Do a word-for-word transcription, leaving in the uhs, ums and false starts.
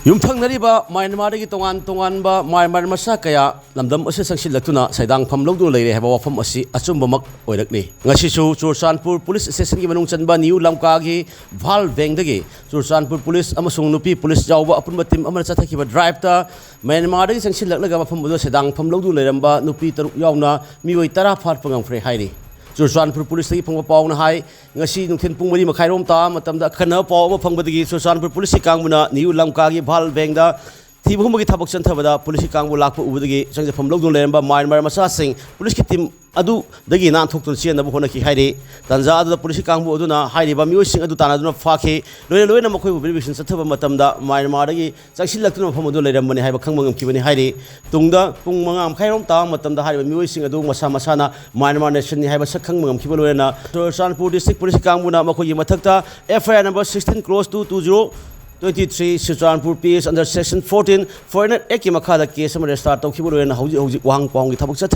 ꯌꯨꯝꯊꯪꯅꯔꯤꯕ ꯃ꯭ꯌꯥꯟꯃꯥꯔꯗꯒꯤ ꯇꯣꯉꯥꯟ ꯇꯣꯉꯥꯟꯕ ꯃ꯭ꯌꯥꯟꯃꯥꯔ ꯃꯆꯥ ꯀꯌꯥ ꯂꯝꯗꯝ ꯑꯁꯤꯗ ꯆꯪꯁꯤꯜꯂꯛꯇꯨꯅ ꯁꯩꯗꯥꯡꯐꯝ ꯂꯧꯗꯨꯅ ꯂꯩꯔꯦ ꯍꯥꯏꯕ ꯋꯥꯐꯝ ꯑꯁꯤ ꯑꯆꯨꯝꯕꯃꯛ ꯑꯣꯏꯔꯛꯂꯤ꯫ ꯉꯁꯤꯁꯨ ꯆꯨꯔꯆꯥꯟꯄꯨꯔ ꯄꯨꯂꯤꯁ ꯁ꯭ꯇꯦꯁꯟꯒꯤ ꯃꯅꯨꯡ ꯆꯟꯕ ꯅ꯭ꯌꯨ ꯂꯝꯀꯥꯒꯤ ꯚꯥꯜ ꯕꯦꯡꯗꯒꯤ ꯆꯨꯔꯆꯥꯟꯄꯨꯔ ꯄꯨꯂꯤꯁ ꯑꯃꯁꯨꯡ ꯅꯨꯄꯤ ꯄꯨꯂꯤꯁ ꯌꯥꯎꯕ ꯑꯄꯨꯟꯕ ꯇꯤꯝ ꯑꯃꯅ ꯆꯠꯊꯈꯤꯕ ꯗ꯭ꯔꯥꯏꯚꯇ ꯃ꯭ꯌꯥꯟꯃꯥꯔꯗꯒꯤ ꯆꯪꯁꯤꯜꯂꯛꯂꯒ ꯃꯐꯝ ꯑꯗꯨꯗ ꯁꯩꯗꯥꯡꯐꯝ ꯂꯧꯗꯨꯅ ꯂꯩꯔꯝꯕ ꯅꯨꯄꯤ ꯇꯔꯨꯛ ꯌꯥꯎꯅ ꯃꯤꯑꯣꯏ ꯇꯔꯥ ꯐꯥꯠꯄ ꯉꯝꯈ꯭ꯔꯦ ꯍꯥꯏꯔꯤ꯫ ꯆꯨꯔꯆꯥꯟꯄꯨꯔ ꯄꯨꯂꯤꯁꯇꯒꯤ ꯐꯪꯕ ꯄꯥꯎꯅ ꯍꯥꯏ, ꯉꯁꯤ ꯅꯨꯡꯊꯤꯜ ꯄꯨꯡ ꯃꯔꯤ ꯃꯈꯥꯏꯔꯣꯝ ꯇꯥꯕ ꯃꯇꯝꯗ ꯑꯈꯟꯅꯕ ꯄꯥꯎ ꯑꯃ ꯐꯪꯕꯗꯒꯤ ꯆꯨꯔꯆꯥꯟꯄꯨꯔ ꯄꯨꯂꯤꯁꯀꯤ ꯀꯥꯡꯕꯨꯅ ꯅ꯭ꯌꯨ ꯂꯝꯀꯥꯒꯤ ꯚꯥꯜ ꯕꯦꯡꯗ ꯊꯤꯕ ꯍꯨꯝꯕꯒꯤ ꯊꯕꯛ ꯆꯠꯊꯕꯗ ꯄꯨꯂꯤꯁꯀꯤ ꯀꯥꯡꯕꯨ ꯂꯥꯛꯄ ꯎꯕꯗꯒꯤ ꯆꯪꯖꯐꯝ ꯂꯧꯗꯨꯅ ꯂꯩꯔꯝꯕ ꯃ꯭ꯌꯥꯟꯃꯥꯔ ꯃꯆꯥꯁꯤꯡ ꯄꯨꯂꯤꯁꯀꯤ ꯇꯤꯝ ꯑꯗꯨꯗꯒꯤ ꯅꯥꯟꯊꯣꯛꯇꯨꯅ ꯆꯦꯟꯅꯕ ꯍꯣꯠꯅꯈꯤ ꯍꯥꯏꯔꯤ꯫ ꯇꯥꯟꯖꯥ ꯑꯗꯨꯗ ꯄꯨꯂꯤꯁꯀꯤ ꯀꯥꯡꯕꯨ ꯑꯗꯨꯅ ꯍꯥꯏꯔꯤꯕ ꯃꯤꯑꯣꯏꯁꯤꯡ ꯑꯗꯨ ꯇꯥꯟꯅꯗꯨꯅ ꯐꯥꯈꯤ꯫ ꯂꯣꯏꯅ ꯂꯣꯏꯅ ꯃꯈꯣꯏꯕꯨ ꯚꯦꯔꯤꯐꯤꯀꯦꯁꯟ ꯆꯠꯊꯕ ꯃꯇꯝꯗ ꯃ꯭ꯌꯥꯟꯃꯥꯔꯗꯒꯤ ꯆꯪꯁꯤꯜꯂꯛꯇꯨꯅ ꯃꯐꯝ ꯑꯗꯨ ꯂꯩꯔꯝꯕꯅꯤ ꯍꯥꯏꯕ ꯈꯪꯕ ꯉꯝꯈꯤꯕꯅꯤ ꯍꯥꯏꯔꯤ꯫ ꯇꯨꯡꯗ ꯄꯨꯡ ꯃꯉꯥ ꯃꯈꯥꯏꯔꯣꯝ ꯇꯥꯕ ꯃꯇꯝꯗ ꯍꯥꯏꯔꯤꯕ ꯃꯤꯑꯣꯏꯁꯤꯡ ꯑꯗꯨ ꯃꯁꯥ ꯃꯁꯥꯅ ꯃ꯭ꯌꯥꯟꯃꯥꯔ ꯅꯦꯁꯟꯅꯤ ꯍꯥꯏꯕ ꯁꯛ ꯈꯪꯕ ꯉꯝꯈꯤꯕ ꯂꯣꯏꯅꯅ ꯆꯨꯔꯆꯥꯟꯄꯨꯔ ꯗꯤꯁꯇ꯭ꯔꯤꯛ ꯄꯨꯂꯤꯁꯀꯤ ꯀꯥꯡꯕꯨꯅ ꯃꯈꯣꯏꯒꯤ ꯃꯊꯛꯇ F I R number sixteen cross two two zero twenty three, Churachandpur P S under section fourteen, Foreigner Act ꯀꯤ ꯃꯈꯥꯗ ꯀꯦꯁ ꯑꯃ ꯔꯦꯖꯤꯁꯇꯥꯔ ꯇꯧꯈꯤꯕ ꯂꯣꯏꯅꯅ ꯍꯧꯖꯤꯛ ꯍꯧꯖꯤꯛ ꯋꯥꯍꯪ ꯄꯥꯎꯍꯪꯒꯤ ꯊꯕꯛ ꯆꯠꯊꯔꯤ꯫